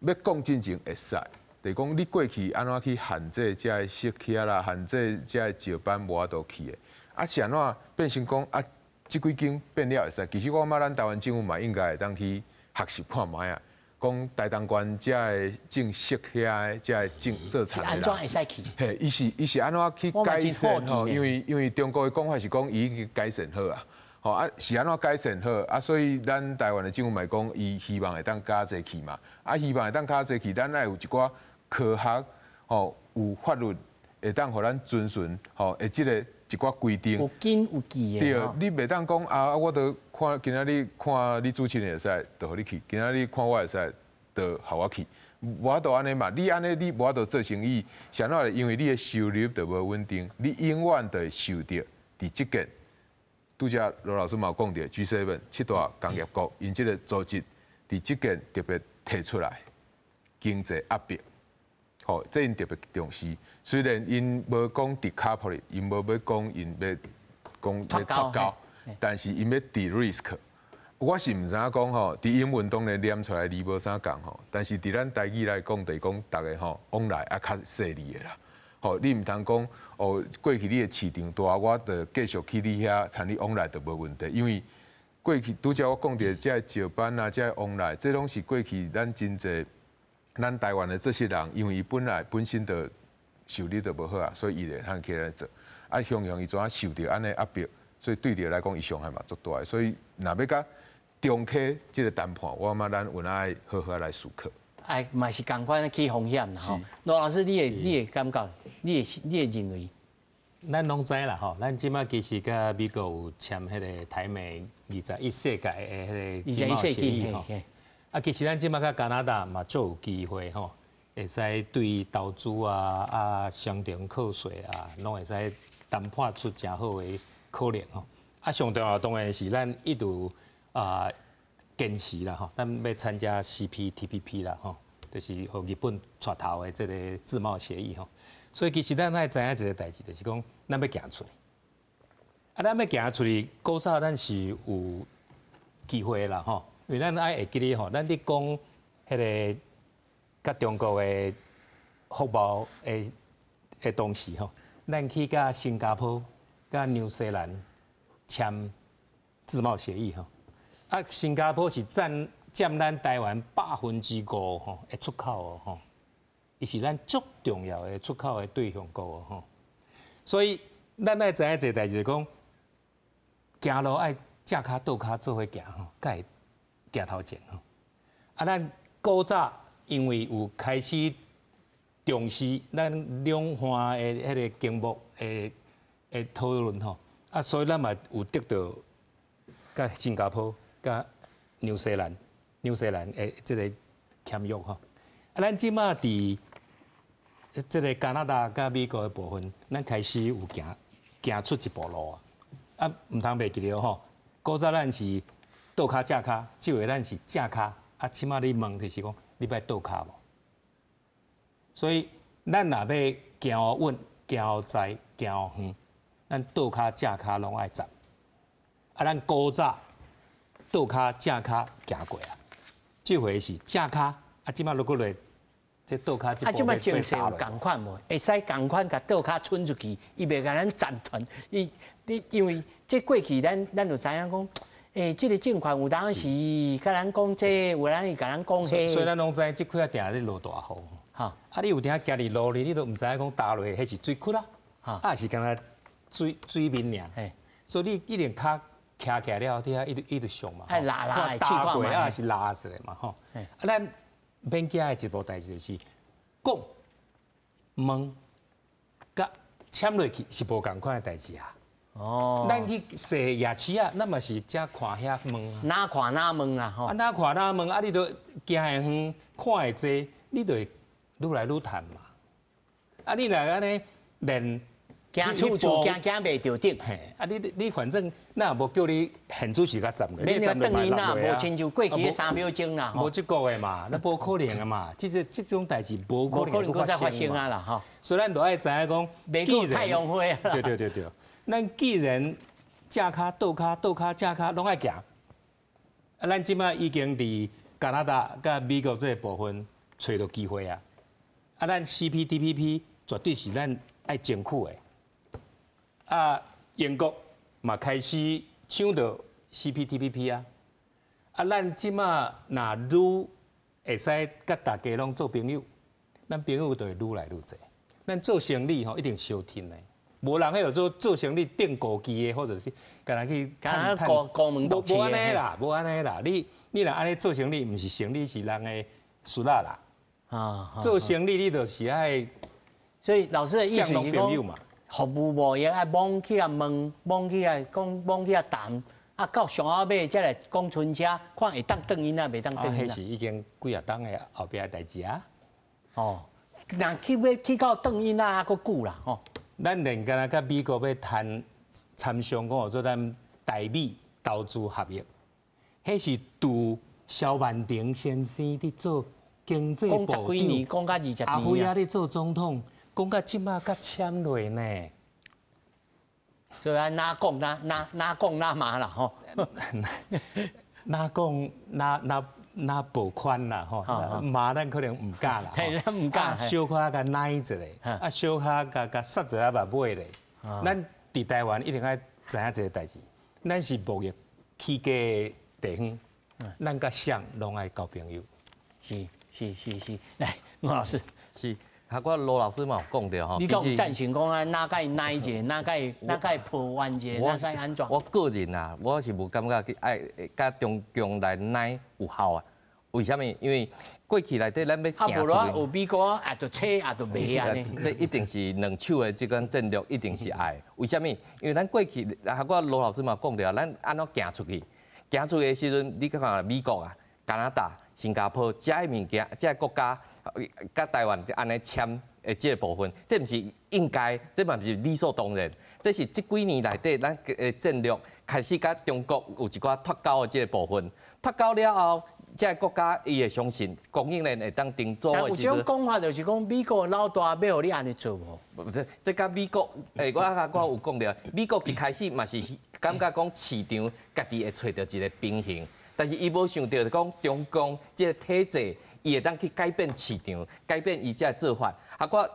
欲講進前會使。就是講你過去按怎去限制這个穑車啦，限制這个石斑無法度去的，啊是按怎變成講啊？這幾間變了會使。其實我感覺咱台灣政府嘛應該會當去學習看覓啊。講台東縣這个種穑車的，這个種做田的人，按怎會使去？嘿，伊是按怎去改善吼？因為中國的講法是講伊已經改善好啊。吼啊，是按怎改善好啊？所以咱台灣的政府嘛講，伊希望會當較濟去嘛。啊，希望會當較濟去，咱愛有一寡科學，吼，有法律會當予咱遵循，吼，會這個一寡規定。有根有據的。對，你袂當講啊，我都看今仔日看你主持人會使，就予你去；今仔日看我會使，就予我去。無法度按呢嘛，你按呢你無法度做生意，是按怎咧？因為你的收入就無穩定，你永遠就會受著佇這個。拄才羅老師嘛有講著 G7 七大工業國，𪜶這個組織佇這件特別提出來經濟壓迫。吼，這𪜶特別重視。雖然𪜶無講 decoupling，𪜶無欲講𪜶欲講欲脫鈎，但是𪜶欲 de-risk。我是毋知影講吼，佇英文當然念出來字無啥仝吼，但是佇咱台語來講，就是講逐家吼往來愛較細膩的啦。吼，你毋通講哦，過去你的市場大，我就繼續去你遐參你往來就無問題，因為過去拄才我講著這个石斑啊，這个往來，這攏是過去咱真濟咱台灣的這些人，因為伊本來本身就收入就無好啊，所以伊會通起來做。啊，雄雄伊怎受著按呢壓迫，所以對著來講，伊傷害嘛足大的。所以若欲共重啟這个談判，我感覺咱有哪愛好好來思考。哎，嘛是仝款起風險啦吼。羅老師，你會感覺，你會認為？咱攏知啦吼，咱這擺其實佮美國有簽彼个台美21世紀的彼個經貿協議吼。啊，其實咱這擺佮加拿大嘛足有機會吼，會使對投資啊、啊雙重課稅啊，攏會使談判出誠好的可能吼。啊，上重要當然是咱一直啊堅持啦吼，咱欲參加 CPTPP 啦吼，就是予日本帶頭的這个自貿協議吼。所以其實咱愛知影一个代誌，就是講咱欲行出去。啊，咱欲行出去，古早咱是有機會啦吼，因為咱愛會記得吼，咱咧講彼个佮中國的服貿的當時吼，咱去佮新加坡、佮紐西蘭簽自貿協議吼。啊，新加坡是佔咱台灣5%吼的出口哦吼，伊是咱足重要的出口的對象國哦吼。所以咱愛知影一个代誌，就是講行路愛正跤倒跤做伙行吼，才會行頭前吼。啊，咱古早因為有開始重視咱兩岸的彼个經貿的討論吼，啊，所以咱嘛有得到佮新加坡、佮紐西蘭的這个簽約吼。啊，咱這馬佇這个加拿大佮美國的部分，咱開始有行出一步路啊。啊，毋通袂記得吼，古早咱是倒跤正跤，這回咱是正跤。啊，這馬你問就是講，你欲倒跤無？所以咱若欲行穩、行在、行遠，咱倒跤正跤攏愛站。啊，咱古早倒跤正跤行過啊，這回是正跤，啊，這馬如果來這倒跤這啊，這馬情勢有仝款無？會使仝款共倒跤伸出去，伊袂共咱斬斷。伊你因為這過去咱就知影講，這个政權有當時共咱講這个，有當時共咱講彼。所以咱攏知這幾仔定咧落大雨。啊，你有當行佇路裡，你都毋知影講焦落彼是水窟啊，啊是干焦水面爾。所以你一定跤徛起來了後，佇遐伊就上嘛。愛拉拉的，焦過啊是拉一下嘛吼。啊，咱免驚的一步代誌就是講問佮簽落去是無仝款的代誌啊。哦，咱去踅夜市啊，咱嘛是遮看遐問啊。哪看哪問啦吼。啊，哪看哪問啊，你都行會遠，看會濟，你就會愈來愈趁嘛。啊，你若按呢連行處處行行袂著頂。嘿，啊你你反正咱也無叫你現主時共站咧，你站落嘛無親像過去彼3秒鐘啦。無這個的嘛，那無可能的嘛，這個這種代誌無可能閣發生啊啦吼。所以咱就愛知影講，袂閣太陽花啊。對對對對，咱既然正跤倒跤倒跤正跤攏愛行，啊，咱這馬已經佇加拿大佮美國這个部分揣著機會啊。啊，咱 CPTPP 絕對是咱愛爭取的。啊，英國嘛開始搶著 CPTPP 啊。啊，咱這馬若愈會使佮大家攏做朋友，咱朋友就會愈來愈濟。咱做生意吼，一定相挺的。無人彼落做生意釘孤枝的，或者是干焦去趁高門無無按呢啦，無按呢啦。你若按呢做生意，毋是生意，是人的輸啦啦。啊，做生意你就是愛。所以老師的意思是講，服務貿易愛罔去共問，罔去共講，罔去共談，啊，到上後尾才來講春車，看會當轉因啊，袂當轉因。彼是已經幾若冬的後壁的代誌啊。哦，若去欲去到轉因啊，猶閣久啦吼。咱連敢若佮美國欲談參商講做咱台美投資合約，彼是杜蕭萬長先生佇做經濟部長，講十幾年，講到20年。阿輝仔咧做總統，講到這馬才簽落呢。所以哪講哪哪哪講哪嘛啦吼，哪講哪哪哪撥款啦吼，罵咱可能毋敢啦，毋敢。小可共奶一下，啊小可共共殺一下目尾咧。咱佇台灣一定愛知影一个代誌，咱是貿易起家的地方，咱佮誰攏愛交朋友。是是是是，來吳老師。是。啊，我羅老師嘛有講著吼，你講贊成講啊，哪該奶一下，哪該哪該抱怨一下，哪該按怎？我個人啊，我是無感覺去愛佮中共來奶有效啊。為啥物？因為過去內底咱欲行出去，有美國啊，就扯啊，就賣啊。這一定是兩手的這款戰略，一定是愛。為啥物？因為咱過去啊，我羅老師嘛講著啊，咱按怎行出去？行出去的時陣，你看美國啊、加拿大、新加坡這个物件，這个國家。佮台灣按呢簽的這个部分，這毋是應該，這嘛毋是理所當然，這是這幾年內底咱的戰略開始佮中國有一寡脫鈎的這个部分，脫鈎了後，這个國家伊會相信供應鏈會當定做的時陣。有種講法就是講美國老大欲予你按呢做無？這這佮美國，我阿我有講著，美國一開始嘛是感覺講市場家己會揣著一個平衡，但是伊無想著講中共這個體制，伊會當去改變市場，改變伊這個做法。啊，我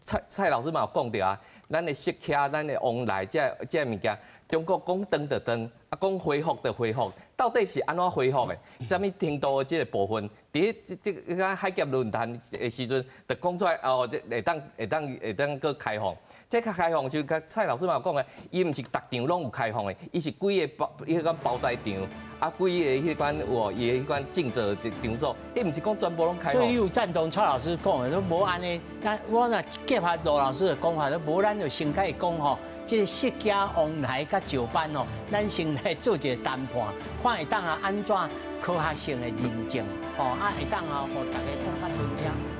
蔡蔡老師嘛有講著啊，咱的釋迦，咱的往來，這這个物件，中國講斷就斷，啊講恢復就恢復，到底是按怎恢復的？啥物程度的這个部分？佇這這個海峽論壇的時陣，就講出來哦，這會當會當會當閣開放。這較開放時，蔡老師嘛有講的，伊毋是逐場攏有開放的，伊是幾个包，彼款包材場，啊幾个彼款有無？伊的彼款製造場所，伊毋是講全部攏開放。所以你有贊同蔡老師講的，都無按呢。那我若結合羅老師的講法，都無咱就先共伊講吼，這个釋迦往來佮石斑吼，咱先來做一个談判，看會當啊按怎科學性的認證，吼啊會當啊，予大家閣較準確。